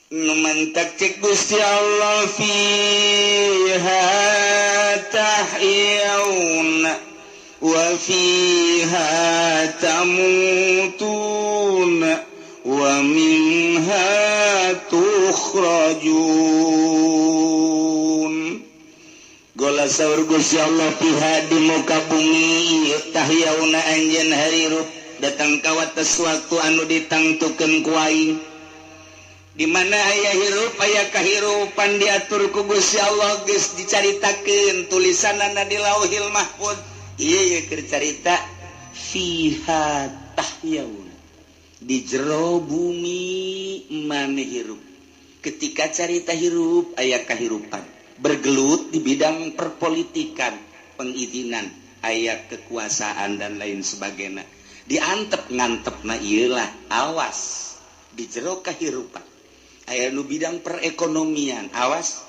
Nu mantak cek Gusti Allah fiha tahyauna wa fiha tamutuna wa minha tukhrajun. Gola saur Gusti Allah fiha di muka bumi tahyauna anjeun harirup datang ka wates waktu anu ditangtukeun ku aing. Di mana aya hirup aya kahirupan diatur ku Gusti Allah geus dicaritakeun tulisanana di Lauhil Mahfuz. Ieu ye keur carita fiha tahyaun di jero bumi maneh hirup. Ketika carita hirup aya kahirupan bergelut di bidang perpolitikan, pengizinan, aya kekuasaan dan lain sebagainya. Diantep ngantepna ieu lah awas di jero kahirupan. Aya nu bidang perekonomian awas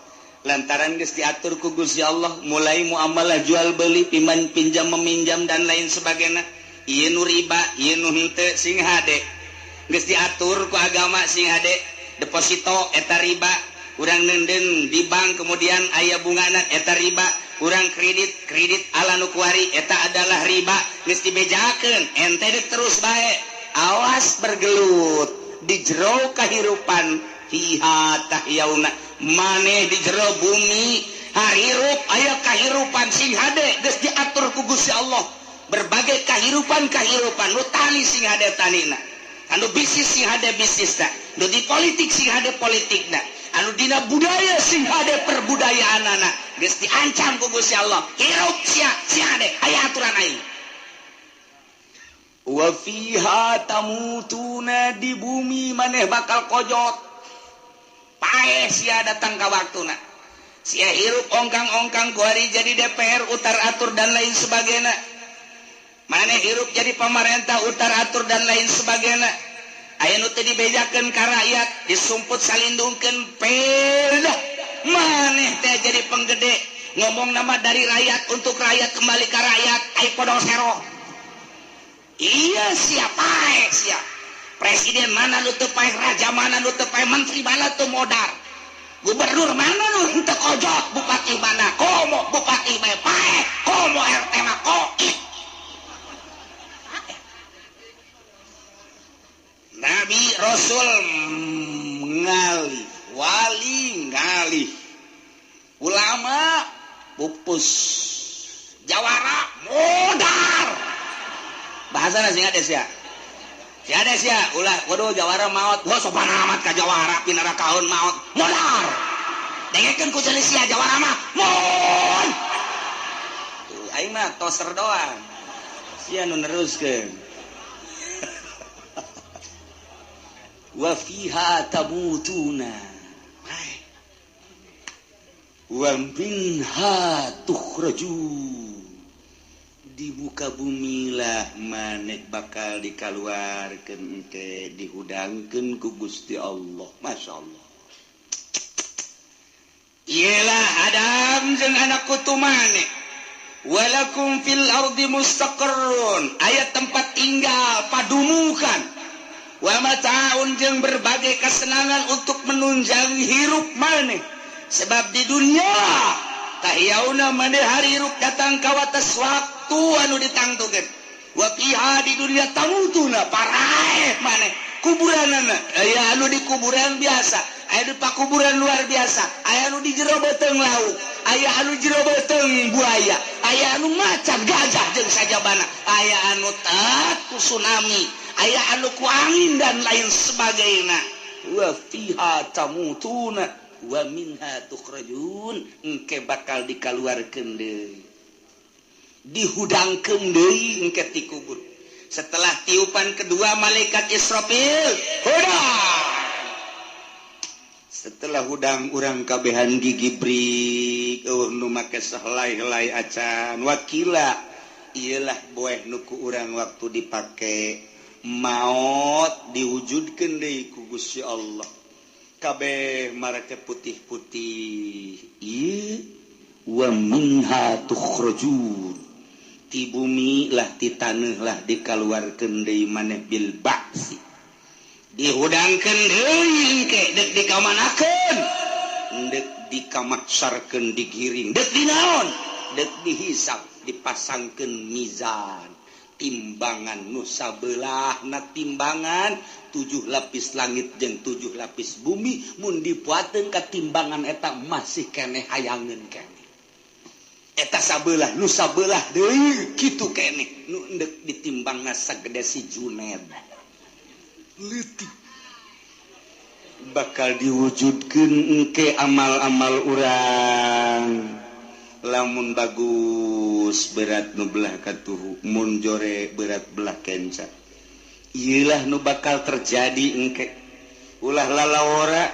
lantaran geus diatur ku Gusti Allah mulai muamalah jual beli piman pinjam meminjam dan lain sebagainya. Ieu nu riba ieu nu henteu sing hade geus diatur ku agama sing hade deposito eta riba urang nenden di bank kemudian aya bungana eta riba urang kredit kredit ala nu kuari eta adalah riba geus dibejakeun ente dek terus bae awas bergelut di jero kahirupan fiha tahyauna maneh di jero bumi harirup aya kahirupan sing hade geus diatur ku Gusti Allah berbagai kahirupan-kahirupan nu tani sing hade tanina anu bisnis sing hade bisnisna nu di politik sing hade politikna anu dina budaya sing hade perbudayaanana geus diancam ku Gusti Allah hirup sia sing hade aya aturan aing. Wa fiha tamutuna di bumi maneh bakal kojot paeh sia datang ka waktuna sia hirup ongkang-ongkang kuari jadi DPR utar atur dan lain sebagainya maneh hirup jadi pemerintah utar atur dan lain sebagainya aya nu teu dibejakeun ka rakyat disumput salindungkeun pedah maneh teh jadi penggede ngomong nama dari rakyat untuk rakyat kembali ka rakyat ai podong sero iya sia paeh sia presiden mana nu teu paeh raja mana nu teu paeh menteri mana teu modar gubernur mana nu teu kojot bupati mana komo bupati bae paeh komo RT mah koit. Nabi Rasul ngalih wali ngalih ulama pupus jawara modar bahasana sing ades ya si ades ya ulah waduh jawara maot wah sopan amat ka jawara pinara kaun maot modar dengekeun ku ceuli sia jawara mah mon tuh aing mah toser doang sia nu neruskeun. Wa fiha tamutuna wa minha tukhrajun di muka bumi lah maneh bakal dikaluarkeun engke dihudangkeun ku Gusti Allah. Masya Allah. Iyalah Adam jeung anak kutu maneh walakum fil ardi mustaqarrun aya tempat tinggal padumukan wa mata'un jeung berbagai kesenangan untuk menunjang hirup maneh sebab di dunia tahyauna maneh hirup datang ka wates waktu anu ditangtukeun wa fiha di dunia tamutuna paraeh maneh kuburanana aya anu di kuburan biasa aya di pakuburan luar biasa aya anu di jero beuteung laut aya anu jero beuteung buaya aya anu macan gajah jeung sajabana aya anu tak ku tsunami aya anu ku angin dan lain sebagainya. Wa fiha tamutuna wa minha tukhrajun engke bakal dikaluarkeun deui dihudangkeun deui engke ti kubur setelah tiupan kedua malaikat Israfil hudang setelah hudang urang kabehan gigi brik eueuh nu make sahelai-helai acan wakila ieulah boeh nu ku urang waktu dipake maot diwujudkeun deui ku Gusti Allah kabeh marake putih-putih ieu wa minha tukhrajun ti bumi lah ti taneuh lah dikaluarkeun deui maneh bil ba'si Dihudangkeun deui engke dek dikamanakeun, dek dikamahsyarkeun, digiring, dek dinaon, dek dihisab, dipasangkeun mizan, timbangan nu sabelahna timbangan tujuh lapis langit jeung tujuh lapis bumi. Mun dipuateun ka timbangan eta masih keneh hayangeun keneh. Eta sabelah, nu sabelah deui kitu keneh, nu endek ditimbangna sagede si Juned leutik. Bakal diwujudkeun engke amal-amal urang. Lamun bagus, berat nu belah katuhu, mun jore, berat belah kenca. Iyalah nu bakal terjadi engke. Ulah lalawora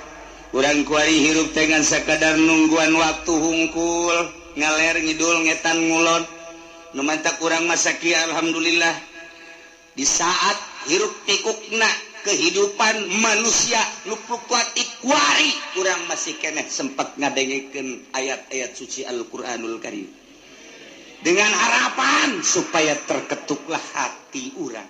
urang kuari hirup dengan sakadar nungguan waktu hungkul, ngaler ngidul, ngetan ngulon. Nu mantak urang masaki alhamdulillah di saat hirup pikukna kehidupan manusia nu fluktuatif kuari, urang masih keneh sempat ngadengekeun ayat-ayat suci Al-Qur'anul Karim dengan harapan supaya terketuklah hati urang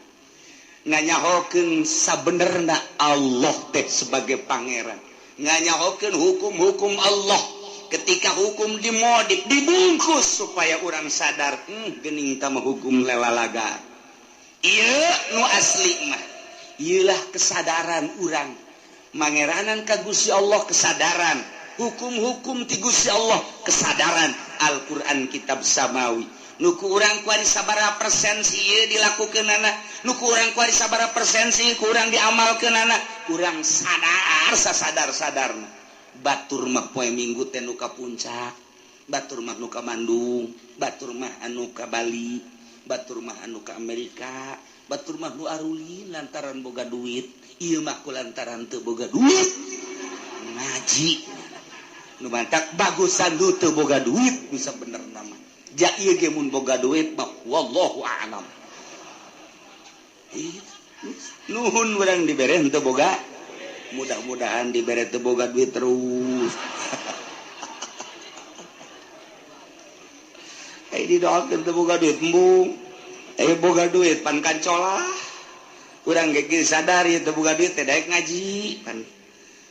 nganyahokeun sabenerna Allah teh sebagai pangeran, nganyahokeun hukum-hukum Allah. Ketika hukum dimodif, dibungkus supaya orang sadar, gening tama hukum lelalaga. Iya, nu asli mah iyalah kesadaran urang mangeranan ka Gusti Allah, kesadaran hukum-hukum ti Gusti Allah, kesadaran Al-Qur'an kitab samawi. Nu ku urang kuari sabaraha persen sih ieu dilakukeunana? Nu ku urang kuari sabaraha persen sih ku urang diamalkeunana? Urang sadar sasadar-sadarna, batur mah poe Minggu teh nu ka Puncak, batur mah nu ka Bandung, batur mah anu ka Bali, batur mah anu ka Amerika, batur mah nu arulin lantaran boga duit. Ieu mah ku lantaran teu boga duit ngaji. Nu mantak bagusan du teu boga duit bisa bener nama ja. Ieu ge mun boga duit mah wallahu a'lam. Ih, nuhun urang dibere teu boga, mudah-mudahan dibere teu boga duit terus. Eh, didoakeun teu boga duit embung. Eh, boga duit pan kancolah. Urang ge geus sadar ieu teu boga duit teh daek ngaji. Pan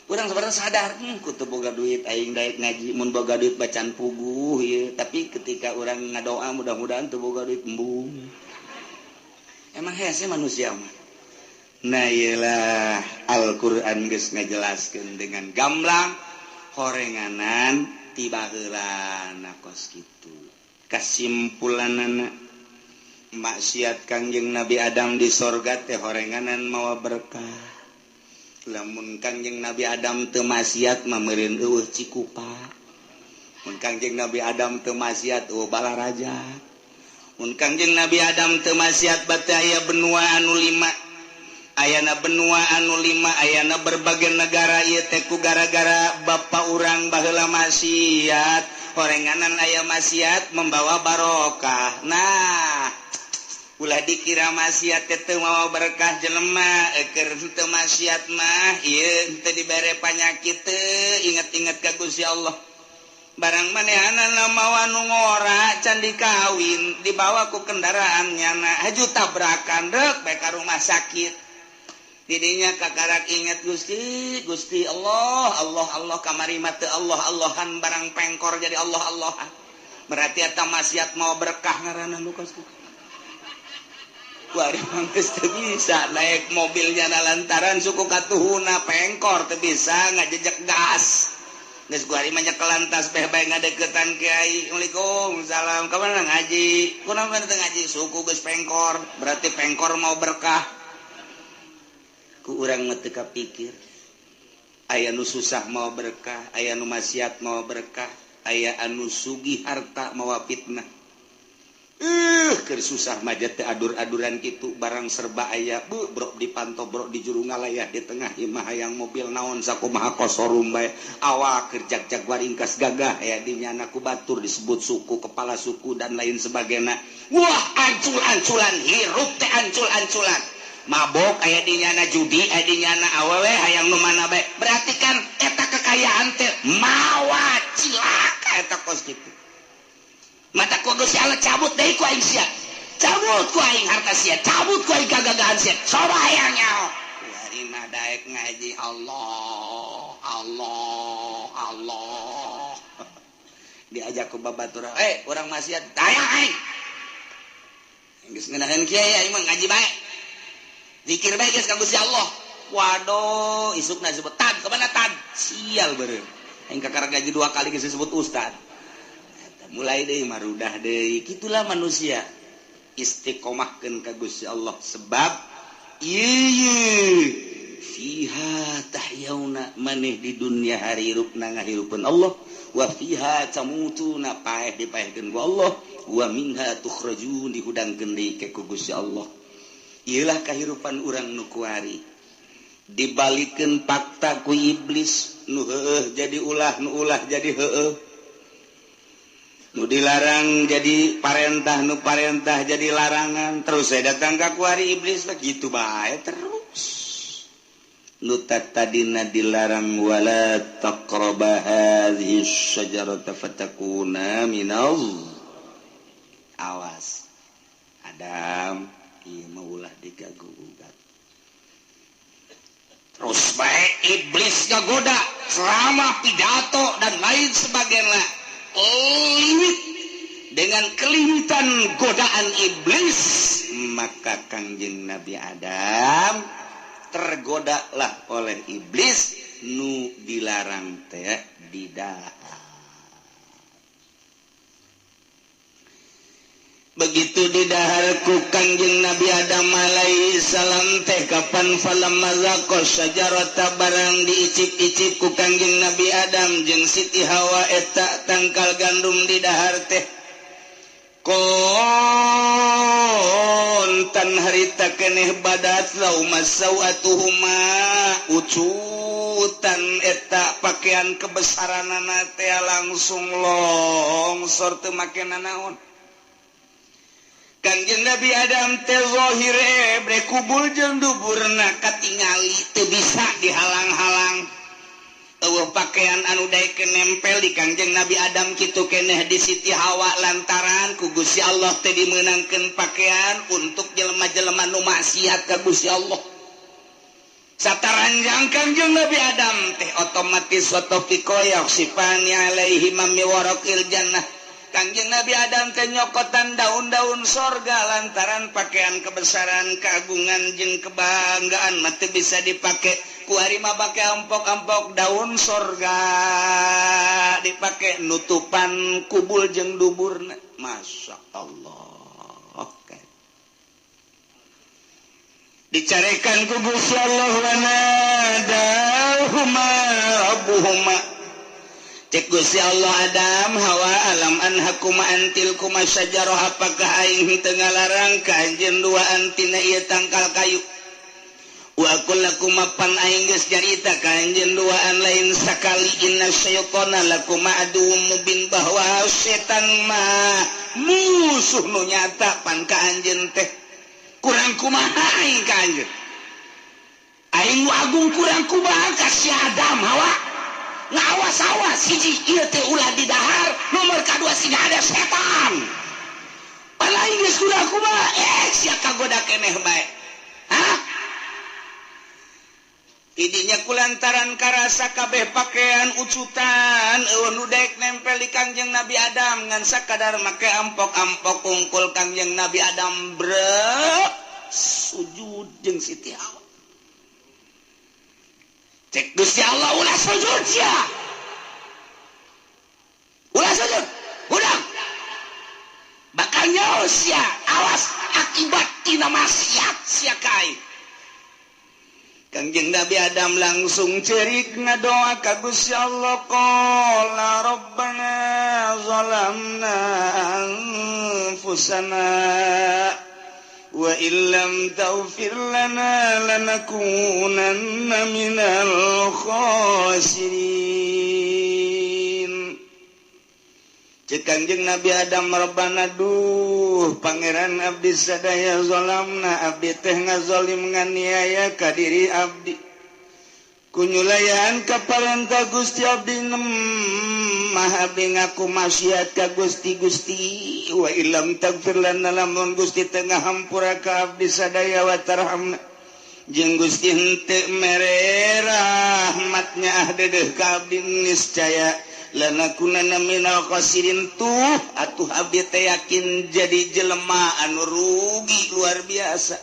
urang sebenarnya sadar, ku teu boga duit aing daek ngaji, mun boga duit bacan puguh ieu. Tapi ketika urang ngadoa mudah-mudahan teu boga duit, embung. Emang hese manusia mah. Nah, iyalah Al-Qur'an geus ngajelaskeun dengan gamblang horenganan ti baheulana kos kitu. Kasimpulanana, maksiat Kangjeng Nabi Adam di sorga teh horenganan mawa berkah. Lamun Kangjeng Nabi Adam teu maksiat mah meureun eueuh Cikupa. Mun Kangjeng Nabi Adam teu maksiat, eueuh Balaraja. Mun Kangjeng Nabi Adam teu maksiat, bate aya benua anu lima, ayana benua anu lima, ayana berbagai negara. Ieu teh ku gara-gara bapa urang baheula maksiat, horenganan aya maksiat membawa barokah. Nah, ulah dikira maksiat teh teu mawa berkah. Jelema keur teu maksiat mah ieu teu dibere panyakit teu inget-inget ka Gusti Allah. Barang manehanana mawa nu ngora, can dikawin, dibawa ku kendaraan nyana, haju tabrakan, rek bae ka rumah sakit. Didinya kakarak inget Gusti, Gusti Allah, Allah, Allah. Kamari mah teu Allah Allahan, barang pengkor jadi Allah Allahan. Berarti eta maksiat mau berkah ngaranna nu kos kitu. Kuari mah geus teu bisa naik mobilnya na lantaran suku katuhuna pengkor, teu bisa ngajejek gas. Geus kuari mah nyekelan tasbeh bae, ngadeukeutan kiai, "Waalaikumsalam, ka mana?" "Ngaji." "Kunaon teu ngaji?" "Suku geus pengkor." Berarti pengkor mau berkah. Ku urang mah teu kapikir. Aya nu susah mau berkah, aya nu maksiat mau berkah, aya anu sugih harta mawa fitnah. Keur susah mah teu adur-aduran kitu, barang serba aya, bu brok dipantau, brok di juru ngalayah di tengah imah, hayang mobil naon sakumaha kosorum bae. Awak keur jag-jag waringkas gagah aya di nyana, ku batur disebut suku, kepala suku dan lain sebagainya. Wah, ancul-anculan hirup teh, ancul-anculan, mabok aya di nyana, judi aya di nyana, awewe hayang nu mana bae. Berarti kan eta kekayaan teh mawa cilaka eta kos kitu. Mata ku Gusti Allah cabut deui ku aing sia, cabut ku aing harta sia, cabut ku aing kagagahan sia, coba hayang nyaho. Kuari mah Daek ngaji, Allah Allah Allah, diajak ku babaturan, eh, urang maksiat, taya aing geus ngeunaheun kiai, aing mah ngaji bae, zikir bae geus ka Gusti Allah. Waduh, isukna disebut tad, kemana tad? Sial beureum aing, kakara gaji dua kali geus disebut ustad. Mulai deui marudah deui. Kitulah manusia, istiqomahkeun ka Gusti Allah, sebab ieu fiha tahyauna, maneh di dunia harirupna ngahirupeun Allah, wa fiha tamutuna, paeh dipaehkeun ku Allah, wa minha tukhrajun, dihudangkeun deui ke ku Gusti Allah. Ieulah kahirupan urang nu kuari. Dibalikeun fakta ku iblis, nu heueuh jadi ulah, nu ulah jadi heueuh, nu dilarang jadi parentah, nu parentah jadi larangan. Terus saya datang ke kuari iblis gitu bae terus. Nu tadina dilarang, wala taqraba hadhihi syajarata fatakuna minal, awas Adam, ieu mah ulah digagu-gugat. Terus baik iblis ngagoda selama pidato dan lain sebagainya. Limit dengan kelimitan godaan iblis, maka Kangjeng Nabi Adam tergodalah oleh iblis, nu dilarang teh didahar. Begitu didahar ku Kangjeng Nabi Adam alaihi salam teh, kapan falamma zaqa syajarata, barang diicip-icip ku Kangjeng Nabi Adam jeung Siti Hawa eta tangkal gandum didahar teh, kontan harita keneh badat lahuma sawatuhuma, ucutan eta pakaian kebesaranana teh langsung longsor, teu make nanaon. Kangjeng Nabi Adam teh zahire bre kubul jeung duburna katingali, teu bisa dihalang-halang. Eueuh pakaian anu daek nempel di Kangjeng Nabi Adam, kitu keneh di Siti Hawa, lantaran ku Gusti Allah teh dimeunangkeun pakaian untuk jelema-jelema nu maksiat ka Gusti Allah. Sataranjang Kangjeng Nabi Adam teh otomatis watafika yakhsifani alaihi min waraqil jannah. Kangjeng Nabi Adam teh nyokotan daun-daun sorga, lantaran pakaian kebesaran, keagungan jeung kebanggaan mah teu bisa dipake. Kuari mah pake ampok-ampok daun sorga, dipake nutupan kubul jeung duburna. Masya Allah, dicarekan ku Gusti Allah, wa nadahuma rabbuhuma. Cek Gusti Allah, Adam, Hawa, alam anhakuma an tilkuma syajarah, apakah aing teu ngalarang ka anjeun duaan tina ieu tangkal kayu? Wa aqul lakuma, pan aing geus nyarita ka anjeun duaan lain sakali, inna syaitana lakuma aduwwum mubin, bahwa setan mah musuh nu nyata pan ka anjeun teh. Kurang kumaha aing ka anjeun? Aing nu agung kurang kumaha ka si Adam, Hawa? Ngawas-awas, hiji ieu teh ulah didahar, nomor kadua siga ada setan. Pan aing geus kudu kumaha, eh, sia kagoda keneh bae. Hah? Tidinya kulantaran karasa kabeh pakaian ucutan, eueuh nu daek nempel di Kangjeng Nabi Adam, ngan sakadar make ampok-ampok kungkul. Kangjeng Nabi Adam brek sujud jeung Siti Hawa. Cek Gusti Allah, ulah sujud sia, ulah sujud, udah bakal nyaho sia, awas akibat tina maksiat sia kai. Kangjeng Nabi Adam langsung cerik ngadoa ka Gusti Allah, qala rabbana zalamna anfusana wa illam taghfir lana lanakunanna minal khasirin. Cek Kangjeng Nabi Adam, rabbana, duh Pangeran abdi sadaya, zalamna, abdi teh ngazolim, nganiaya ka diri abdi kunyulayan ka parentah Gusti. Abdi mah abdi ngaku maksiat ka Gusti. Gusti, wa illam taghfir lana, lamun Gusti teu ngahampura ka abdi sadaya, wa tarhamna. Jeung Gusti henteu mere rahmatnya ah dedeh ka abdi niscaya lanakunanna minal khasirin tuh atuh abdi teh yakin jadi jelema anu rugi luar biasa.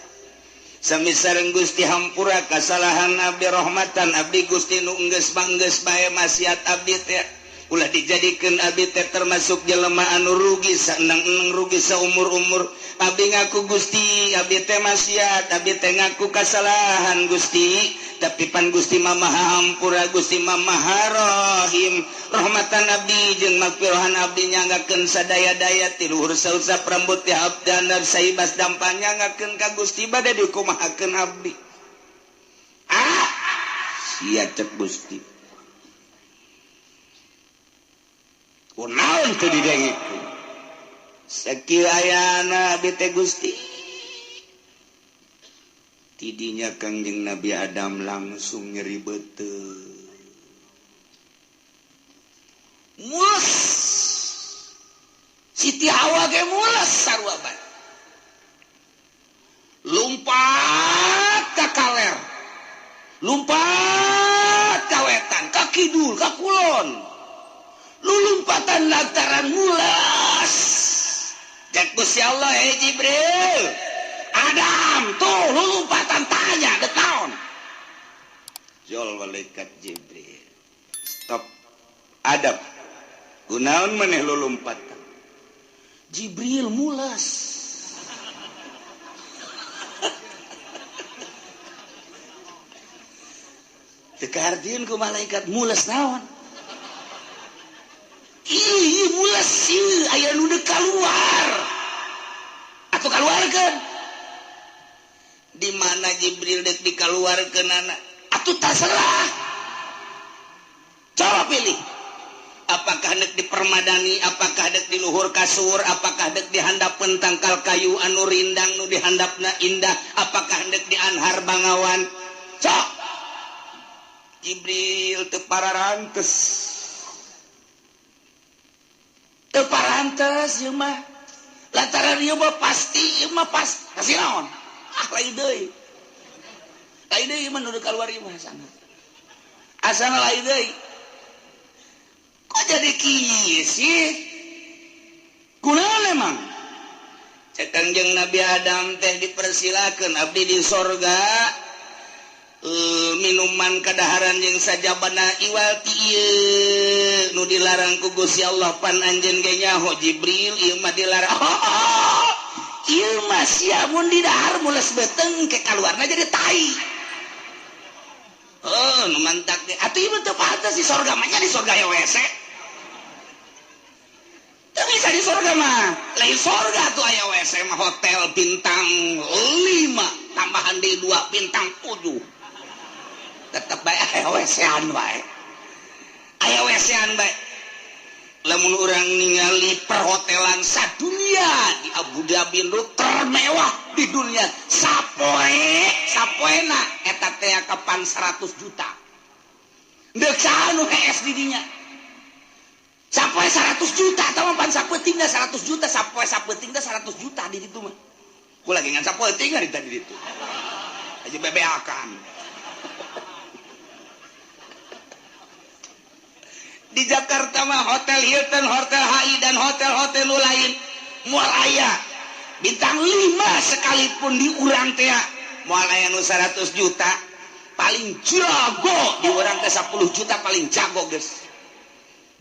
Sami sareng Gusti hampura kasalahan abdi rahmatan abdi Gusti nu enggeus manggeus bae maksiat abdi teh ulah dijadikeun abdi teh termasuk jelema anu rugi saenang-enang rugi saumur-umur. Abdi ngaku Gusti abdi teh maksiat abdi teh ngaku kasalahan Gusti tapi pan Gusti mah maha hampura Gusti mah maha rahim rahmatan abdi jeung magfirahan abdi nyanggakeun sadaya-daya ti luhur sausap rambut ti abdan saibas dampa nyanggakeun ka Gusti bade dikumahakeun abdi. Ah sia cek Gusti kunaon teu didengekeun sakieu ayana abdi teh Gusti. Tidinya Kangjeng Nabi Adam langsung nyeri beuteung mules Siti Hawa ge mules sarua bae lumpat ka kaler lumpat ka wetan ka kidul ka kulon lulumpatan lantaran mules. Cek Gusti Allah, hei Jibril, Adam tuh lulumpatan tanya de taon. Jol malaikat Jibril, stop Adam, kunaon maneh lulumpatan? Jibril mulas. Teu kahartieun ku malaikat mulas naon? Ih, mulas sih, aya nu deuk kaluar. Atuh kaluarkeun. Di mana Jibril dek dikaluarkeun anak? Atuh terserah. Coba pilih. Apakah dek di permadani, apakah dek di luhur kasur, apakah dek di handapeun tangkal kayu anu rindang nu dihandapna indah, apakah dek di anhar bangawan. Cok. Jibril teu pararantes. Teu parantes ieu mah. Lantaran ieu mah pasti ieu mah pas kasih naon? Ah lain deui. Lain deui mah nu kaluar ieu mah asana. Asana lain deui. Kok jadi kieu sih? Kunaon emang? Cek Kangjeng Nabi Adam teh dipersilakeun abdi di sorga. Minuman kadaharan jeung sajabana iwal ti ieu nu dilarang ku Gusti Allah pan anjeun ge nyaho Jibril ieu mah dilarang. Ieu mah sia mun didahar mules beuteung ke kaluarna jadi tai. Oh, nu mantak ge atuh ieu teu pantes di sorga mah nya di sorga ya WC. Teu bisa di sorga mah. Lain sorga tuh aya WC mah hotel bintang 5 tambahan deui 2 bintang 7. Tetep bae aya WC-an bae. Aya WC-an bae. Lamun urang ningali perhotelan sadunia di Abu Dhabi nu termewah di dunia sapoe sapoena eta teh kapan 100 juta. Deuk saha nu hees di dinya? Sapoe 100 juta atawa pan sapeutingna 100 juta sapoe sapeutingna 100 juta di ditu mah. Ku lagi ngan sapeuting ari tadi ditu. Aja bebeakan. Di Jakarta mah hotel Hilton, hotel HI dan hotel-hotel nu lain moal aya bintang 5 sekalipun di urang teh moal aya nu 100 juta paling jago di urang teh 10 juta paling jago geus.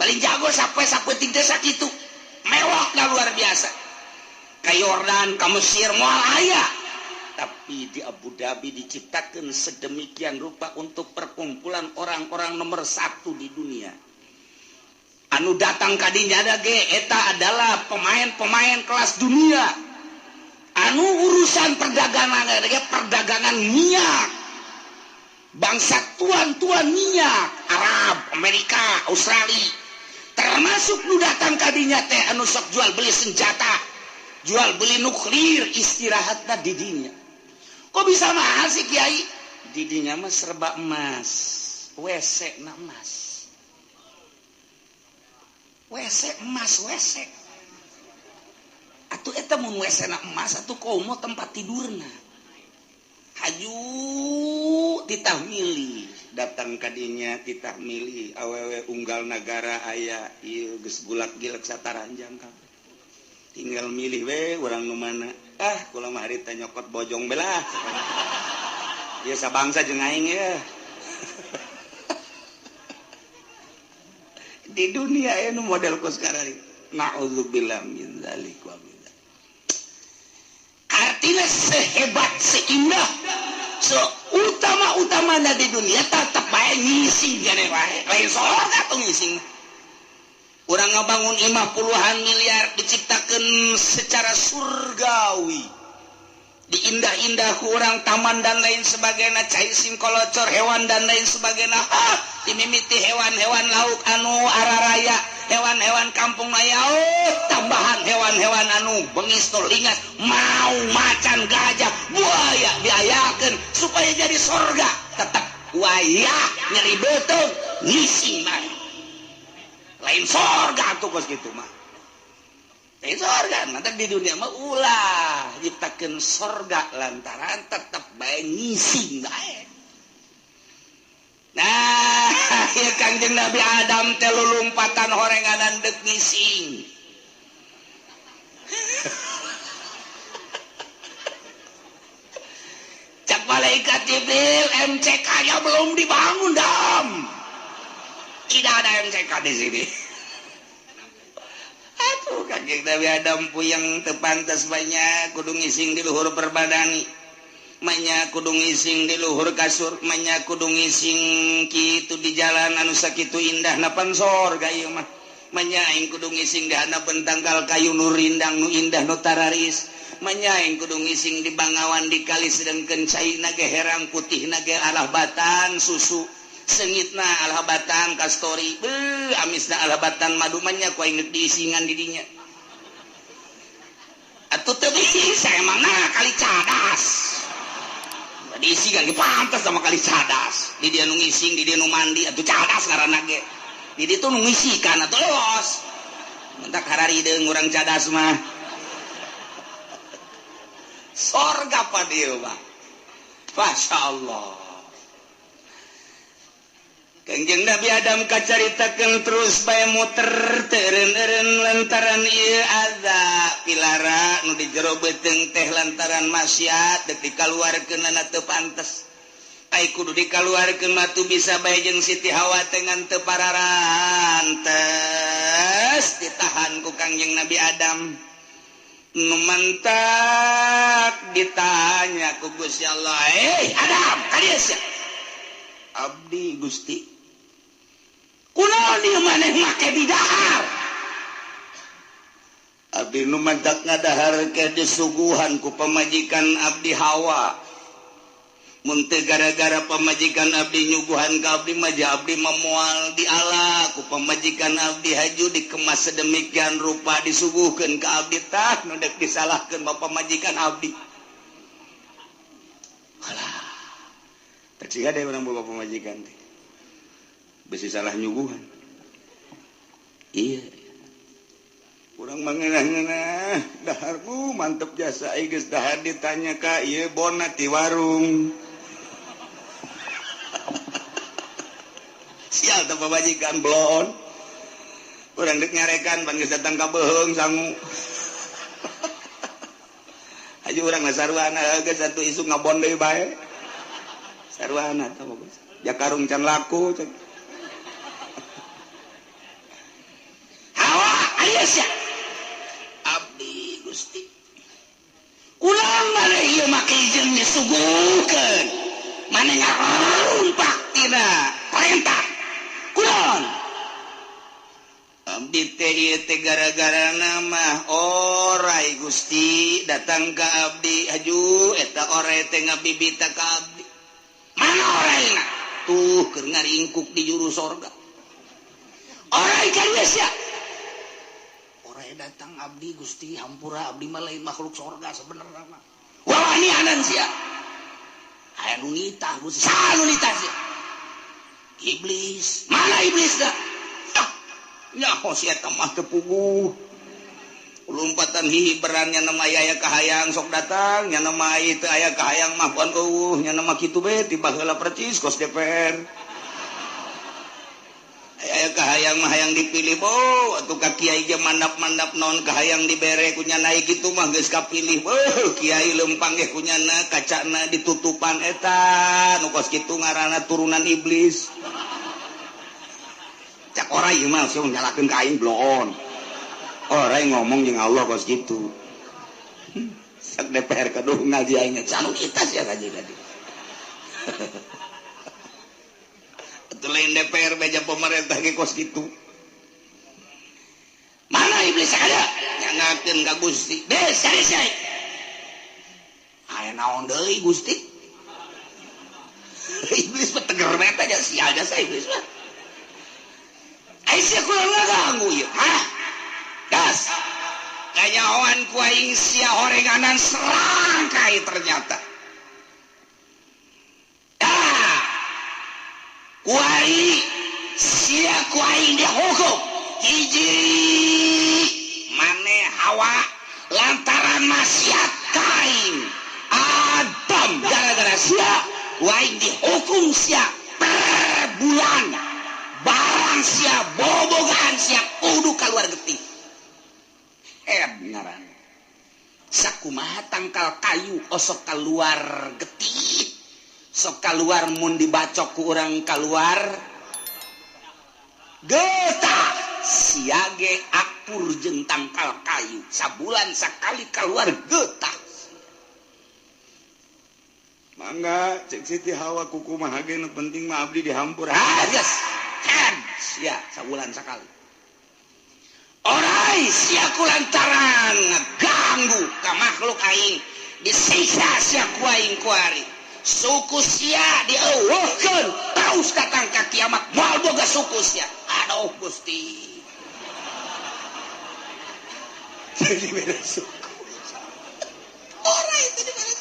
Paling jago sampai sapeuting teh sakitu. Mewahna luar biasa. Ka Yordan, ka Mesir moal aya. Tapi di Abu Dhabi diciptakan sedemikian rupa untuk perkumpulan orang-orang nomor 1 di dunia. Anu datang kadinya ada ge eta adalah pemain-pemain kelas dunia. Anu urusan perdagangan ge perdagangan minyak. Bangsa tuan-tuan minyak Arab, Amerika, Australia. Termasuk nu datang kadinya teh anu sok jual beli senjata, jual beli nuklir, istirahatna di dinya. Kok bisa mahal sih Kiai? Di dinya mah serba emas, WC na emas. WC emas WC. Atuh eta mun WC na emas atuh komo tempat tidurna. Aju titah milih datang kadinya titah milih awewe unggal nagara aya ieu geus gulak-gilek sataranjang kabeh. Tinggal milih we urang nu mana. Ah kula mah harita nyokot bojong belah. Ieu sabangsa jeung aing ya. Di dunia aya nu model kos karari. Na'udzubillah min dzalik wa min dzalik. Artinya sehebat seindah seutama-utamana di dunia tetep bae ngising jane wae. Lain sorga tuh ngising. Urang ngabangun imah puluhan miliar diciptakeun secara surgawi. Diindah-indah ku urang taman dan lain sebagainya, cai singkolocor hewan dan lain sebagainya. Ah, dimimiti hewan-hewan laut anu araraya, hewan-hewan kampung aya, oh, tambahan hewan-hewan anu bengis nu lingas, mau macan, gajah, buaya diayakeun supaya jadi sorga. Tetep wayah nyeri beuteung ngising bae. Lain sorga tuh kos kitu mah. Lain sorga, nanti di dunia mah ulah nyiptakeun sorga lantaran tetep bae ngising bae. Nah, ieu Kangjeng Nabi Adam teh lulumpatan horenganan deuk ngising. Cak malaikat Jibril, MCK-nya belum dibangun, Dam. Tidak ada MCK di sini. Aduh, Kangjeng Nabi Adam puyeng teu pantes banyak kudu ngising di luhur perbadani. Manya kudu ngising di luhur kasur, manya kudu ngising kitu di jalan anu sakitu indah napan sorga ieu mah. Manya aing kudu ngising di handapeun tangkal kayu nu rindang nu indah nu tararis. Manya aing kudu ngising di bangawan di kali sedengkeun caina ge herang putihna ge alah batan susu. Sengitna alah batang kastori, beuh amisna alah batan madu manya ku aing geus diisingan di dinya. Atuh teu bisa emangna kali cadas. Diisi kan pantas sama kali cadas. Di dia nu ngising, di dia nu mandi, atuh cadas ngaranna ge. Di ditu nu ngisikan atuh los. Mentak hararideung urang cadas mah. Sorga pa dieu mah. Masyaallah. Kangjeng Nabi Adam kacaritakeun terus bae muter teu eureun-eureun lantaran ieu azab pilara nu di jero beuteung teh lantaran maksiat deuk dikaluarkeunana teu pantes. Ai kudu dikaluarkeun mah tu bisa bae jeung Siti Hawa teh ngan teu pararantes ditahan ku Kangjeng Nabi Adam. Nu mantak ditanya ku Gusti Allah, "Eh Adam, ka dieu sia?" Abdi Gusti. Kunaon ieu maneh make didahar? Abdi nu mantak ngadahar ke disuguhan ku pamajikan abdi Hawa. Mun teu gara-gara pamajikan abdi nyuguhan ka abdi mah abdi memual di ala ku pamajikan abdi haju dikemas sedemikian rupa disuguhkeun ka abdi tah nu deuk disalahkeun ba pamajikan abdi. Alah. Teu ada urang boga pamajikan teh. Besi salah nyuguhan. Iya. Urang mangeunah-ngeunah daharmu mantep jasa ai geus dahar ditanya ka ieu bona ti warung. Sial teh pamajikan blon. Urang deuk nyarekan pan geus datang ka beuheung sangu. Haji urang mah sarwana geus atuh isuk ngabon deui bae. Sarwana tah bagus. Jakarung can laku cek. Hawa aya sia. Abdi Gusti. Kunaon maneh ieu make jeung disuguhkeun. Maneh ngarumpak tina perintah. Kunaon? Abdi teh ieu teh gara-gara nama orai Gusti datang ka abdi haju eta orai teh ngabibita ka abdi. Mana oraina? Tuh keur ngaringkuk di juru sorga. Orai ka dieu sia. Orai datang abdi Gusti hampura abdi mah lain makhluk sorga sebenarnya mah. Wawanianan sia. Aya nu nitah Gusti, saha nu nitah sia? Iblis. Mana iblis da? Ah, nyaho si eta mah teu puguh. Lompatan hihiberan nya nama aya kahayang sok datang, nya nama teu aya kahayang mah pon eueuh, nya nama kitu be ti baheula percis kos DPR. Aya kahayang mah hayang dipilih bo atuh ka kiai ge mandap-mandap naon kahayang dibere ku nyana kitu mah geus kapilih bo kiai lempang ge ku nyana kacana ditutupan eta nu kos kitu ngaranna turunan iblis. Cak ora ieu mah sieun nyalakeun ka aing bloon. Orang ngomong jeung Allah kos gitu. Sak DPR kaduh ngaji aing canu kita sia ngaji tadi. Atuh lain DPR beja pemerintah ge kos gitu. Mana iblis ada? Nyangakeun ka Gusti. Bes cari sia. Aya naon deui Gusti? Iblis mah teger bae aja sia jasa iblis mah. Ai sia kurang ngaganggu ieu. Hah? Gas kanyahoan ku aing sia horenganan serangkai ternyata. Ah, kuari sia ku aing dihukum hiji mane Hawa lantaran maksiat ka aing. Adam gara-gara sia ku aing dihukum sia per bulan barang sia bobogaan sia kudu keluar getih. Ngaran sakumaha tangkal kayu osok keluar getih sok keluar mun dibacok ku urang keluar getah siage akur jeung tangkal kayu sabulan sakali keluar getah. Mangga cek Siti Hawa kukumaha ge nu penting mah abdi dihampura. Ah geus kan sia sabulan sakali. Orai sia ku lantaran ngaganggu ka makhluk aing disiksa sia ku aing kuari suku sia dieuweuhkeun terus datang ka kiamat moal boga suku sia. Aduh Gusti. Jadi beda suku. Orai itu dibere.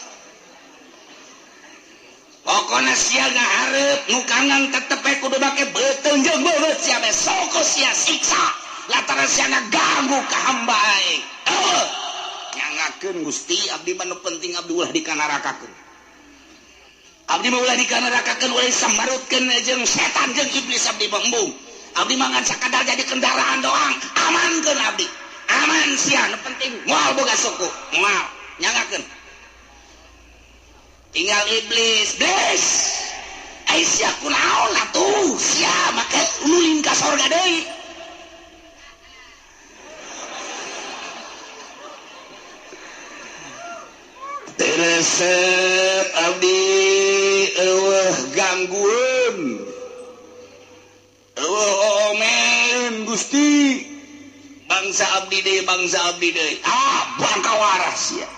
Pokona sia ngahareup nu kanan tetep we kudu make beuteung jeung beungeut sia we suku sia siksa. Lantaran sia ngaganggu ka hamba aing. Nyangakeun Gusti abdi mah nu penting abdi ulah dikanarakakeun. Abdi mah ulah dikanarakakeun ulah disambarutkeun jeung setan jeung iblis abdi mah embung. Abdi mah ngan sakadar jadi kendaraan doang, amankeun abdi. Aman sia nu penting moal boga suku, moal nyangakeun. Tinggal iblis, bes. Ai sia kunaon atuh? Sia make ulin ka sorga deui. Resep abdi eueuh gangguan eueuh omeun Gusti bangsa abdi deui ah bangka waras sia.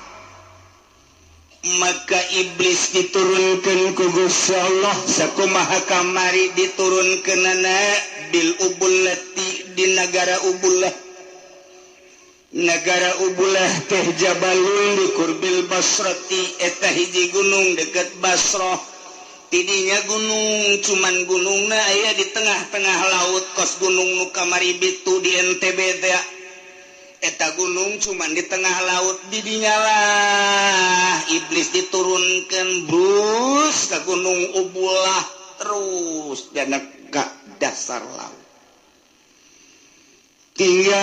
Maka iblis diturunkeun ku Gusti Allah sakumaha kamari diturunkeunana bil ubullati di nagara Ubullah. Negara Ubulah teh jabalun di kurbil Basrati eta hiji gunung deket Basrah. Tidinya gunung cuman gunungna aya di tengah-tengah laut kos gunung nu kamari bitu di NTB teh. Eta gunung cuman di tengah laut didinya lah iblis diturunkeun brus ka gunung Ubulah terus dana ka dasar laut. Tinggal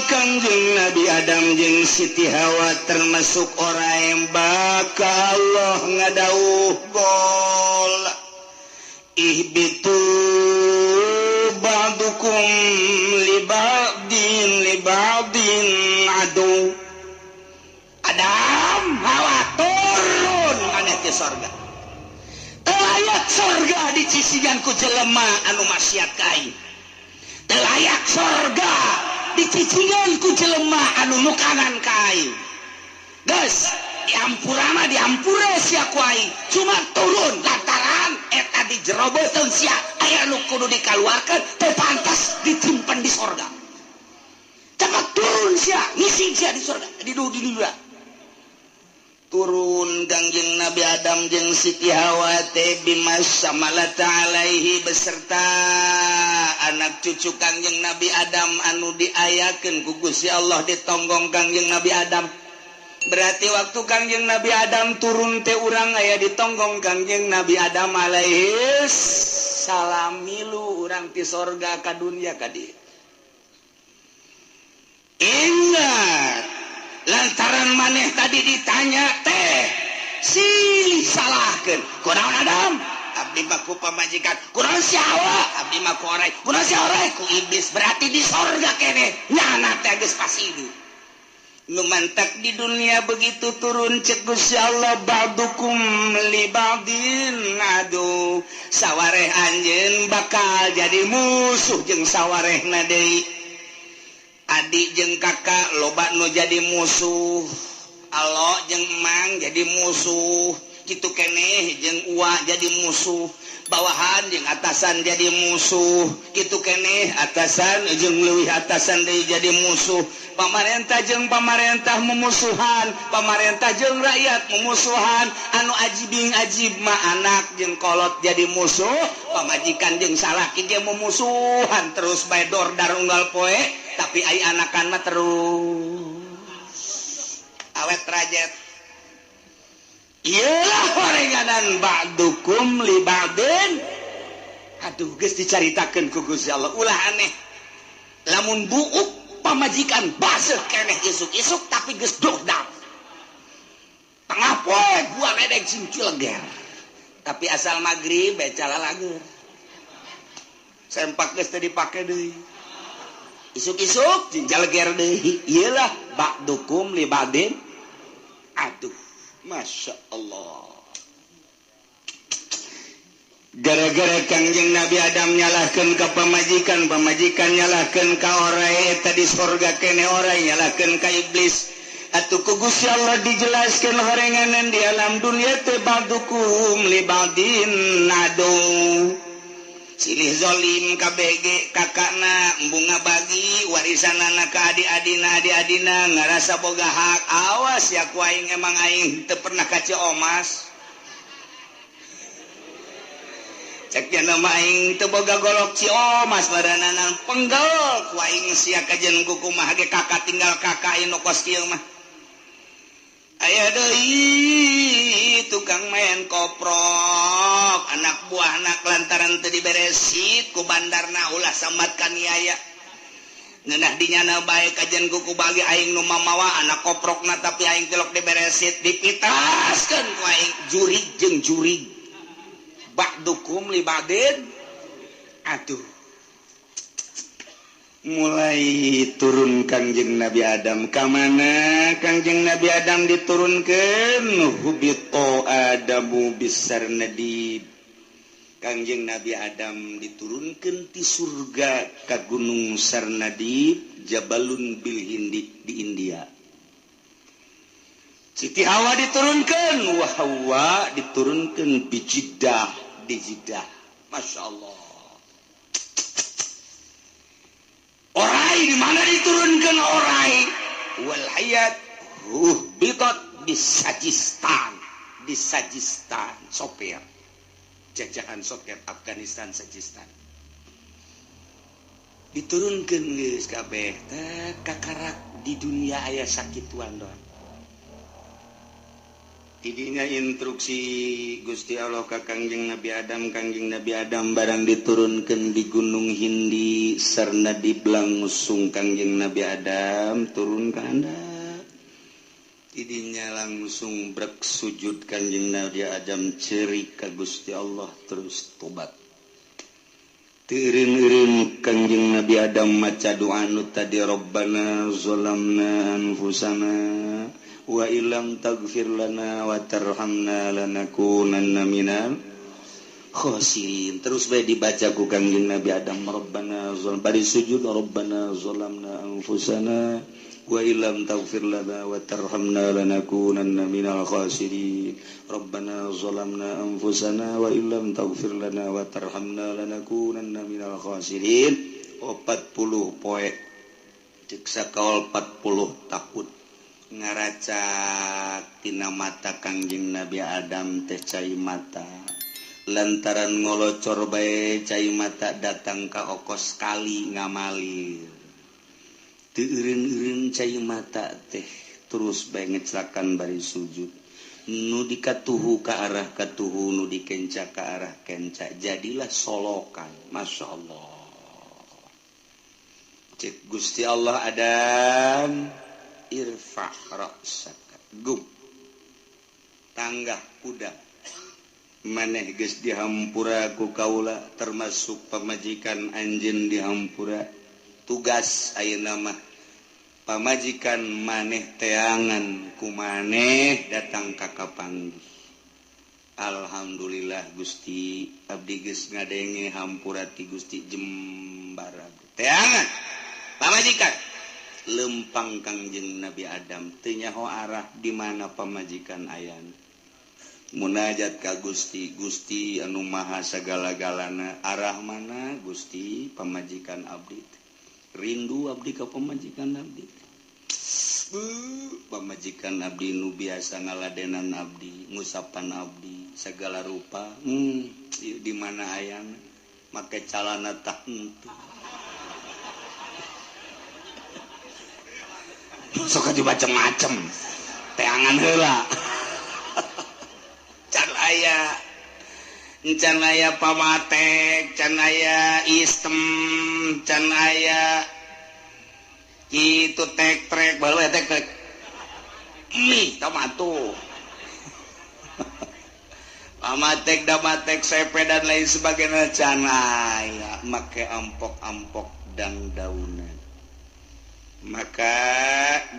Kangjeng Nabi Adam jeung Siti Hawa termasuk orang yang bakal Allah ngadauh gol. Ihbitu ba'dukum li ba'din adu. Adam Hawa turun maneh ti sorga. Teu sorga dicisigan ku jelema anu maksiat ka aing. Layak sorga dicicingan ku jelema anu nukangan ka aing. Geus diampura mah diampura sia ku aing, cuma turun lantaran eta di jero beuteung sia aya nu kudu dikaluarkeun teu pantas ditimpen di sorga. Cepat turun sia, ngisi sia di sorga, di dunia. Turun Kangjeng Nabi Adam jeung Siti Hawa teh bimas samalata alaihi beserta anak cucu Kangjeng Nabi Adam anu diayakeun ku Gusti Allah ditonggong Kangjeng Nabi Adam. Berarti waktu Kangjeng Nabi Adam turun teh urang aya ditonggong Kangjeng Nabi Adam alaihi salam, milu urang ti sorga ka dunya ka dieu. Ingat, lantaran maneh tadi ditanya teh silih salahkeun. Kunaon Adam? Abdi mah ku pamajikan. Kunaon si Hawa? Abdi mah ku orai. Kunaon si orai? Ku iblis. Berarti di sorga keneh nyana teh geus pasti. Nu mantak di dunia begitu turun cek Gusti Allah ba'dukum li ba'din adu, sawareh anjeun bakal jadi musuh jeung sawarehna deui. Adik jeung kakak loba nu jadi musuh, alo jeung emang jadi musuh, kitu keneh jeung uwa jadi musuh, bawahan jeung atasan jadi musuh, kitu keneh atasan jeung leuwih atasan deui jadi musuh, pamarentah jeung pamarentah memusuhan, pamarentah jeung rakyat memusuhan. Anu ajibing ajib mah anak jeung kolot jadi musuh, pamajikan jeung salaki ge memusuhan terus bae dordar unggal poe, tapi ai anakan mah terus awet rajet. Iyalah horenganan ba'dukum li ba'din. Aduh, geus dicaritakeun ku Gusti Allah ulah aneh. Lamun buuk pamajikan baseuh keneh isuk-isuk tapi geus dordar. Tengah poe gua ledek sing cileger. Tapi asal magrib bae calalager. Sempak geus teu dipake deui. Isuk-isuk jaleger deui. Iyalah ba'dukum li ba'din. Aduh, Masya Allah. Gara-gara Kangjeng Nabi Adam nyalahkeun ka pamajikan, pamajikan nyalahkeun ka orai, eta di sorga kene orai nyalahkeun ka iblis. Atuh ku Gusti Allah dijelaskeun horenganan di alam dunia teh ba'dukum li ba'din adu. Silih zolim KBG kakakna bunga bagi warisanana ka adi-adina, adi-adina ngarasa boga hak. Awas ya ku aing, emang aing teu pernah ka Ciomas. Cek nama aing teu boga golok Ciomas baranana penggel ku aing sia kajen kumaha ge kakak tinggal kakak anu kos kieu mah. Aya deui tukang main koprok anak buah anak lantaran teu diberesit ku bandarna ulah sambat kaniaya. Ngeunah dinyana bae kajen kuku bagi aing nu mamawa anak koprokna tapi aing tilok diberesit dipitaskeun ku aing jurig jeung jurig. Ba'dukum li ba'din. Aduh. Mulai turun Kangjeng Nabi Adam ka mana? Kangjeng Nabi Adam diturunkeun hubito Adamu bisarnadib. Kangjeng Nabi Adam diturunkeun ti surga ka Gunung Sarnadib, Jabalun bil Hindi di India. Siti Hawa diturunkeun, wa Hawa diturunkeun bi Jeddah, di Jeddah. Masya Allah. Orai di mana diturunkan orai? Wal hayat ruhbitat di Sajistan, di Sajistan, Soviet. Jajahan Soviet Afghanistan Sajistan. Diturunkan geus kabeh teh kakarak di dunia aya sakituan doang. Tidinya instruksi Gusti Allah ka Kangjeng Nabi Adam, Kangjeng Nabi Adam barang diturunkan di Gunung Hindi Sarnadib langsung Kangjeng Nabi Adam turun ka handap. Tidinya langsung brek sujud Kangjeng Nabi Adam cerik ka Gusti Allah terus tobat. Teu eureun-eureun Kangjeng Nabi Adam maca doa nu tadi Rabbana zalamna anfusana wa illam taghfir lana wa tarhamna lanakunanna minal khasirin. Terus bae dibaca ku Kangjeng Nabi Adam Rabbana zalam bari sujud Rabbana zalamna anfusana wa illam taghfir lana wa tarhamna lanakunanna minal khasirin. Rabbana zalamna anfusana wa illam taghfir lana wa tarhamna lanakunanna minal khasirin. 40 poe cek sakaol 40 tahun. Ngaracak tina mata Kangjeng Nabi Adam teh cai mata lantaran ngolocor bae cai mata datang ka okos kali ngamalir teu eureun-eureun cai mata teh terus bae ngeclakan bari sujud nu dikatuhu ka arah katuhu nu dikenca ka arah kenca jadilah solokan. Masya Allah. Cek Gusti Allah Adam irfa ra'saka gum tanggah kuda maneh geus dihampura ku kaula termasuk pamajikan anjeun dihampura tugas ayeuna mah pamajikan maneh teangan ku maneh datang ka kapanggih. Alhamdulillah Gusti abdi geus ngadenge hampura ti Gusti jembar teangan pamajikan lempang Kangjeng Nabi Adam teu nyaho arah di mana pamajikan ayana munajat ka Gusti Gusti anu maha sagala-galana arah mana Gusti pamajikan abdi rindu abdi ka pamajikan abdi pamajikan abdi nu biasa ngaladenan abdi ngusapan abdi segala rupa di mana ayana make calana tah henteu sok atuh macem-macem teangan heula can aya pamatek can aya istem can aya kitu tek trek baru tek trek ih tomato pamatek damatek sepe dan lain sebagainya can aya make ampok-ampok dan daunan. Maka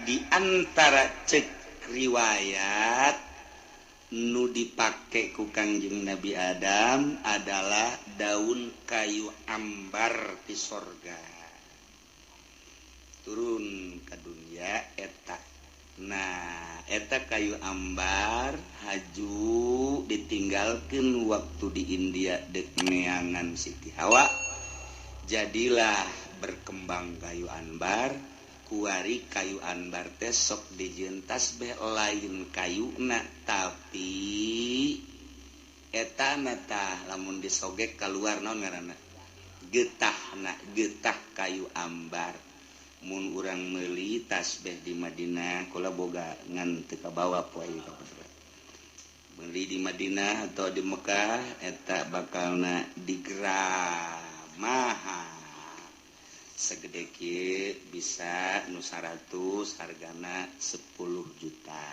di antara cek riwayat nu dipake ku Kangjeng Nabi Adam adalah daun kayu ambar di sorga turun ke dunia eta. Nah eta kayu ambar haju ditinggalkan waktu di India dek neangan Siti Hawa jadilah berkembang kayu ambar. Kuari kayu anbar teh sok dijieun tasbih lain kayuna tapi etana tah lamun disogek keluar naon ngaranna getahna getah kayu ambar. Mun urang meuli tasbih di Madinah kula boga ngan teu kabawa poe ka meuli di Madinah atau di Mekah eta bakalna digeram mahal segede kieu bisa nu 100 hargana 10 juta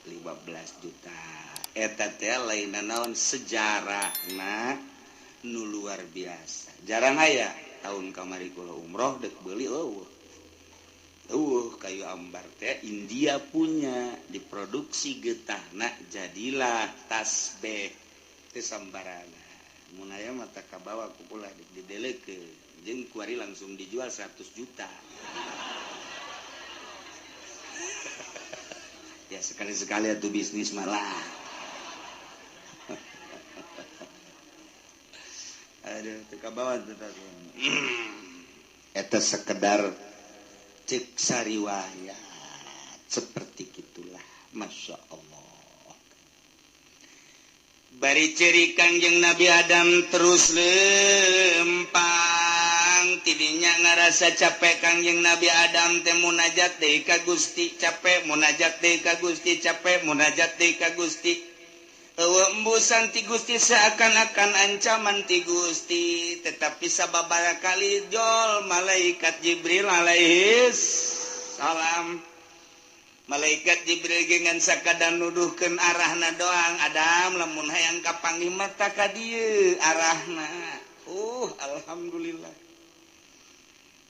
15 juta eta teh lain naon sejarahna nu luar biasa jarang aya tahun kamari kula umroh dek beuli eueuh eueuh kayu ambar teh India punya diproduksi getahna jadilah tasbih teh sambarana mun aya mah teh kabawa ku kula didelekeun jeung kuari langsung dijual 100 juta. Ya sekali-sekali atuh bisnis malah. Aduh teu kabawa teu eta sekedar cek sariwayat seperti gitulah. Masya Allah. Bari ciri Kangjeng Nabi Adam terus lempang tidinya ngarasa capek Kangjeng Nabi Adam teh munajat deui ka Gusti capek munajat deui ka Gusti capek munajat deui ka Gusti eueuh embusan ti Gusti seakan-akan ancaman ti Gusti tetapi sababaraha kali jol malaikat Jibril alaihis salam malaikat Jibril gengan sakadan nuduhkeun arahna doang Adam lamun hayang kapanggih mata ka dieu arahna. Alhamdulillah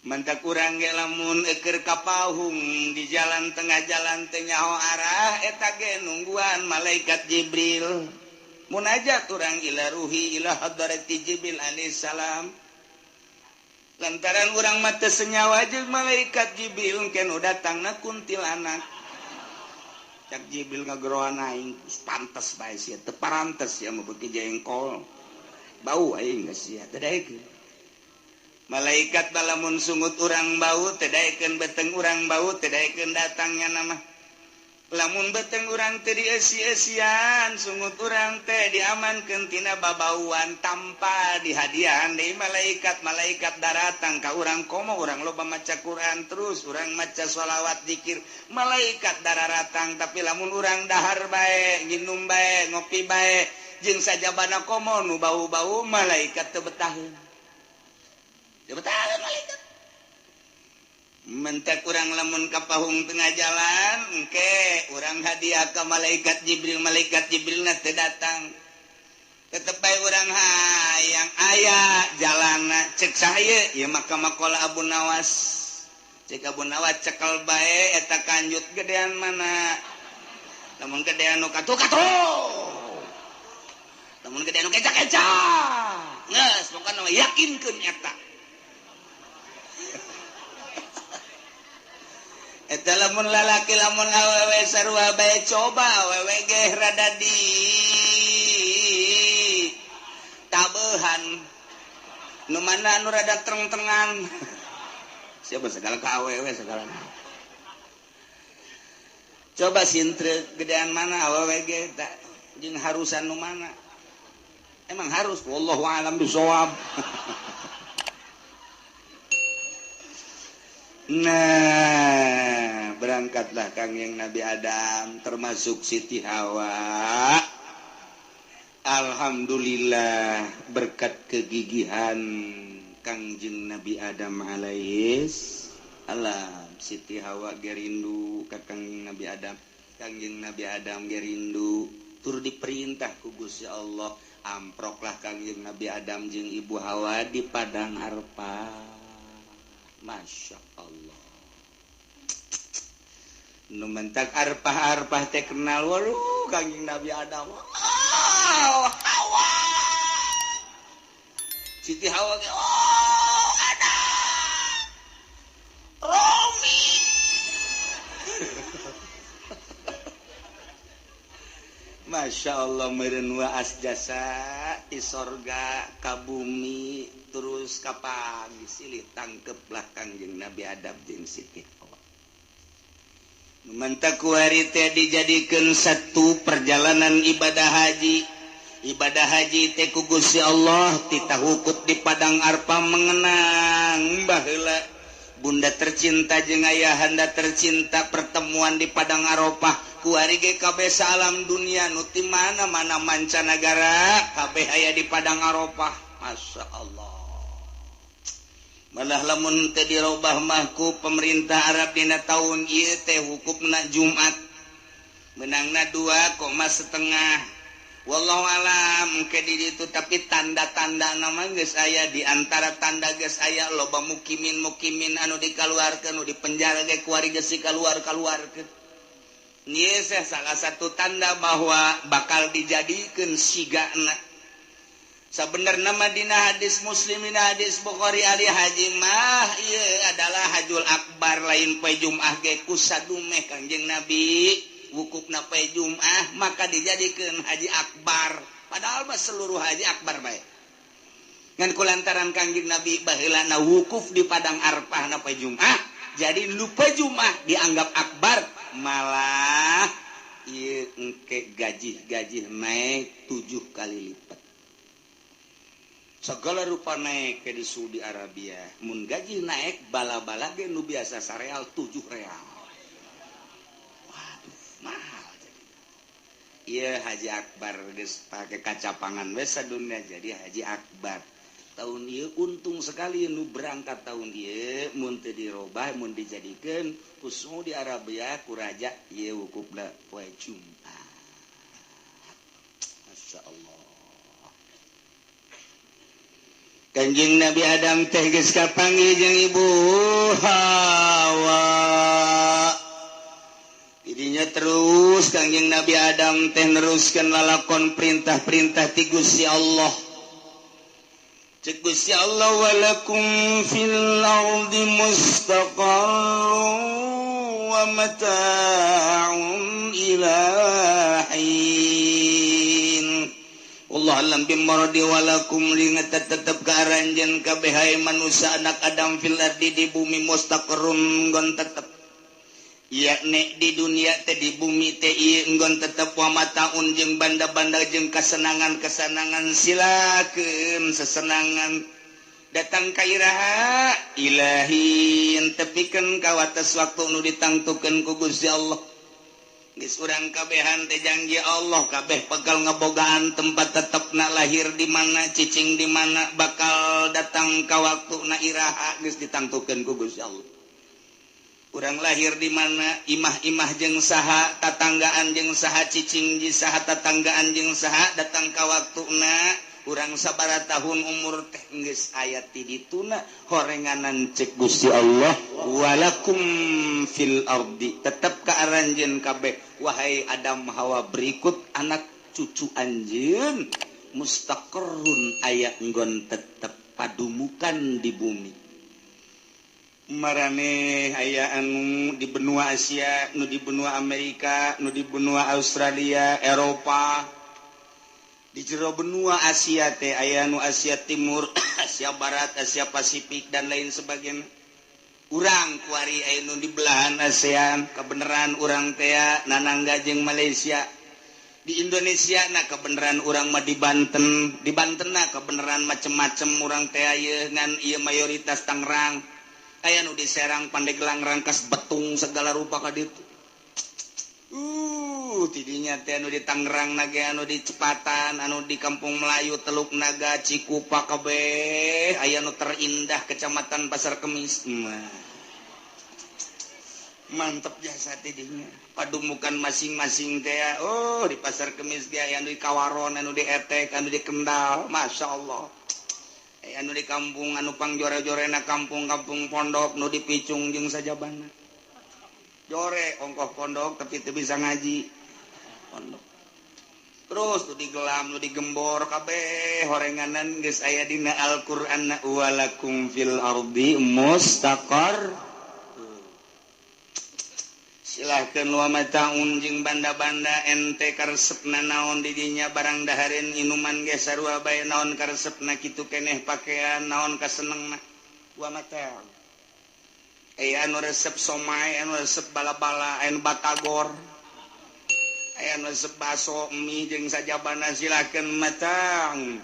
mantak urang ge lamun eukeur ka pahung di jalan tengah jalan teh nyaho arah eta ge nungguan malaikat Jibril munajat urang ila ruhi ila hadrati Jibril alaihissalam lantaran urang mah teu senyawa jeung malaikat Jibril engke nu datangna kuntilanak cak Jibril ngageroan aing pantes bae sia teu parantes sia mah beuki jengkol bau aing geus sia teu daekeun. Malaikat balamun sungut urang bau teu daekeun beteng urang bau teu daekeun datangnya nama. Lamun beteng urang teu dieusi-eusian sungut urang teh diamankeun tina babauan tanpa dihadiahan deui malaikat. Malaikat daratang ka urang komo urang loba maca Quran terus urang maca sholawat zikir malaikat dararatang. Tapi lamun urang dahar bae nginum bae ngopi bae jeung sajabana komo nu bau-bau malaikat teu betaheun. Teu betaheun malaikat. Mentek urang lamun ka pahung tengah jalan engke urang hadiah ka malaikat Jibril, malaikat Jibril na teu datang. Tetep bae urang hayang aya jalana cek saha ieu mah maqala Abu Nawas. Cek Abu Nawas cekel bae eta kanjut gedean mana. Lamun gedean nu katuh-katuh. Lamun gedean nu keca-keca. Geus pokona mah yakinkeun eta. Eta lamun lalaki lamun awewe sarua bae coba awewe ge rada di tabehan nu mana nu rada treng-trengan siapa segala ka awewe segala coba sintre gedean mana awewe ge jeung harusan nu mana emang harus wallahu alam bisawab. Nah, berangkatlah Kangjeng Nabi Adam termasuk Siti Hawa. Alhamdulillah berkat kegigihan Kangjeng Nabi Adam alaihis salam. Siti Hawa gerindu ka Kangjeng Nabi Adam. Kangjeng Nabi Adam gerindu tur diperintah ku Gusti Allah, amproklah Kangjeng Nabi Adam jeung Ibu Hawa di padang Arfah. Masya Allah. Nu mentak arpah-arpah teh kenal waduh Kangjeng Nabi Adam. Oh, Hawa. Siti Hawa ge oh Adam. Romi. Masya Allah meureun waas jasa ti sorga ka bumi terus kapan silih tangkeplah Kangjeng Nabi Adam jeung Siti Hawa. Mentak kuari teh dijadikeun satu perjalanan ibadah haji. Ibadah haji teh ku Gusti Allah titah wukuf di padang Arfah mengenang baheula bunda tercinta jeung ayahanda tercinta pertemuan di padang Arafah. Kuari ge kabeh salam dunia nu ti mana-mana mancanagara kabeh aya di padang Arafah. Masya Allah. Malah lamun teu dirobah mah ku pemerintah Arab dina taun ieu teh hukupna Jumat. Menangna 2,5. Wallahu alam ke di ditu tapi tanda-tanda nama geus aya di antara tanda geus aya loba mukimin-mukimin anu dikaluarkeun nu dipenjara ge kuari geus dikaluar-kaluarkeun. Ieu salah satu tanda bahwa bakal dijadikeun sigana. Sebenarnya dina hadis Muslim dina hadis Bukhari ali haji mah ieu adalah hajul akbar lain poe Jumat ge kusadumeh Kangjeng Nabi wukufna poe Jumat maka dijadikeun haji akbar padahal mah seluruh haji akbar bae ngan kulantaran Kangjeng Nabi baheulana wukuf di padang Arfah na poe Jumat jadi nu poe Jumat dianggap akbar malah ieu engke gaji-gaji naik 7 kali lipat. Segala rupa naik ke di Saudi Arabia. Mun gaji naik bala-bala ge nu biasa sareal 7 real. Waduh, mahal jadi. Ieu Haji Akbar geus pake kacapangan we sadunya jadi Haji Akbar. Tahun ieu untung sekali nu berangkat tahun ieu mun teu dirobah mun dijadikeun ku Saudi Arabia ku raja ieu wukufna poe Jumat. Masya Allah. Kanjeng Nabi Adam teh geus kapanggih jeung Ibu Hawa. Didinya terus Kanjeng Nabi Adam teh neruskeun lalakon perintah-perintah ti Gusti Allah. Cek Gusti Allah walakum fil ardi mustaqarrun wa mata'un ila hin. Allah alam Alam bimorodi walakum li tetep ka aranjeun kabeh hai manusia anak Adam fil ardi di bumi mustaqarrun nggon tetep, yakni di dunia teh, di bumi teh ieu nggon tetep, wa mataun jeung banda-banda jeung kasenangan-kesenangan, silakeun sesenangan. Datang ka iraha? Ilahin, tepikeun ka wates waktu nu ditangtukeun ku Gusti Allah. Geus urang kabehan teh janji Allah, kabeh bakal ngebogaan tempat tetepna, lahir di mana, cicing di mana, bakal datang ka waktu na iraha geus ditangtukeun ku Gusti Allah. Urang lahir di mana, imah-imah jeung saha, tatanggaan jeung saha, cicing di saha, tatanggaan jeung saha, datang ka waktuna urang sabaraha tahun umur teh geus aya ti dituna horenganan. Cek Gusti Allah, walakum fil ardi, tetep ka aranjeun kabeh wahai Adam, Hawa, berikut anak cucu anjeun, mustaqarrun aya nggon tetep padumukan di bumi. Marane aya anu di benua Asia, nu di benua Amerika, nu di benua Australia, Eropa. Di jero benua Asia teh aya nu Asia Timur, Asia Barat, Asia Pasifik, dan lain sebagainya. Urang kuari aya nu di belahan ASEAN, kebenaran urang teh nanangga jeung Malaysia. Di Indonesia nah kebenaran urang mah di Banten. Di Banten nah kebenaran macem-macem urang teh ieu, ngan ieu mayoritas Tangerang. Aya nu di Serang, Pandeglang, Rangkas Betung, segala rupa ka ditu. Tidinya teh anu di Tangerang nage, anu di Cepatan, anu di Kampung Melayu, Teluk Naga, Cikupa, kabeh aya nu terindah Kecamatan Pasar Kemis. Mah mantep jasa tidinya padumukan masing-masing teh. Oh, di Pasar Kemis ge aya anu di Kawaron, anu di Etek, anu di Kendal, Masya Allah. Anu di kampung anu pangjore-jorena kampung-kampung pondok, nu di Picung jeung sajabana jore ongkoh pondok tapi teu bisa ngaji pondok terus nu di Gelam, nu di Gembor, kabeh horenganan geus aya dina Al-Qur'an, walakum fil ardi mustaqar. Silahkan, wa mataun jeung banda-banda, ente karesepna naon di dinya, barang dahareun, inuman ge sarua bae, naon karesepna kitu keneh, pakaian naon kasenengna, wa mataun. Aya anu resep somai, anu resep bala-bala, anu batagor, aya anu resep baso, mie jeung sajabana, silakeun matang.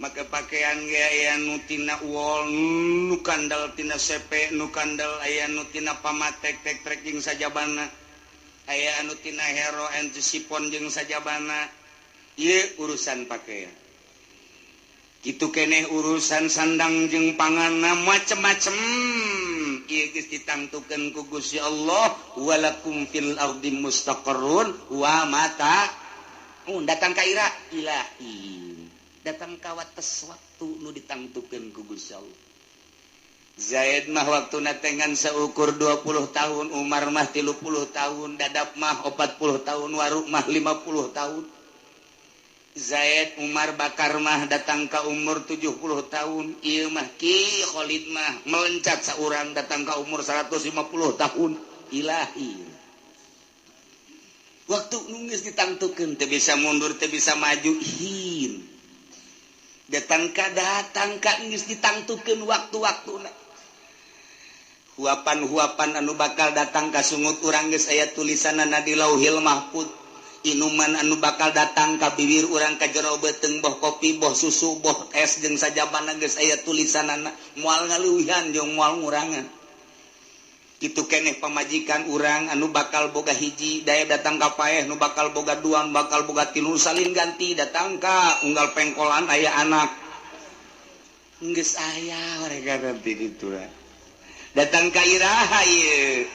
Maka pakaian ge aya nu tina wol, nu kandel tina sepe, nu kandel aya nu tina pamatek tek trek jeung sajabana, aya anu tina hero anu sipon jeung sajabana. Ieu urusan pakaian. Kitu keneh urusan sandang jeung panganna, macem-macem. Ieu geus ditangtukeun ku Gusti Allah, walakum fil ardi mustaqarrun wa mata datang ka ira ilahi, datang ka wates waktu nu ditangtukeun ku Gusti Allah. Zaid mah waktu natengan seukur 20 tahun, Umar mah 30 tahun, Dadap mah 40 tahun, Waruk mah 50 tahun. Zaid, Umar, Bakar mah datang ke umur 70 tahun. Ieu mah Ki Khalid mah melencat seorang datang ke umur 150 tahun. Ilahi, waktu nu geus ditangtukeun teu bisa mundur, teu bisa maju. Hin datang ka geus ditangtukeun waktu-waktu. Huapan-huapan anu bakal datang ka sungut urang geus aya tulisanana di Lauhil Mahfud. Inuman anu bakal datang ka bibir urang, ka jero beuteung, boh kopi, boh susu, boh es jeung sajabana, geus aya tulisanana, moal ngaleuwihan jeung moal ngurangan. Kitu keneh pamajikan urang anu bakal boga hiji daya, datang ka paeh nu bakal boga dua, nu bakal boga tilu, salin ganti, datang ka unggal pengkolan aya anak, geus aya mereka nanti ditu. Datang ka iraha ieu?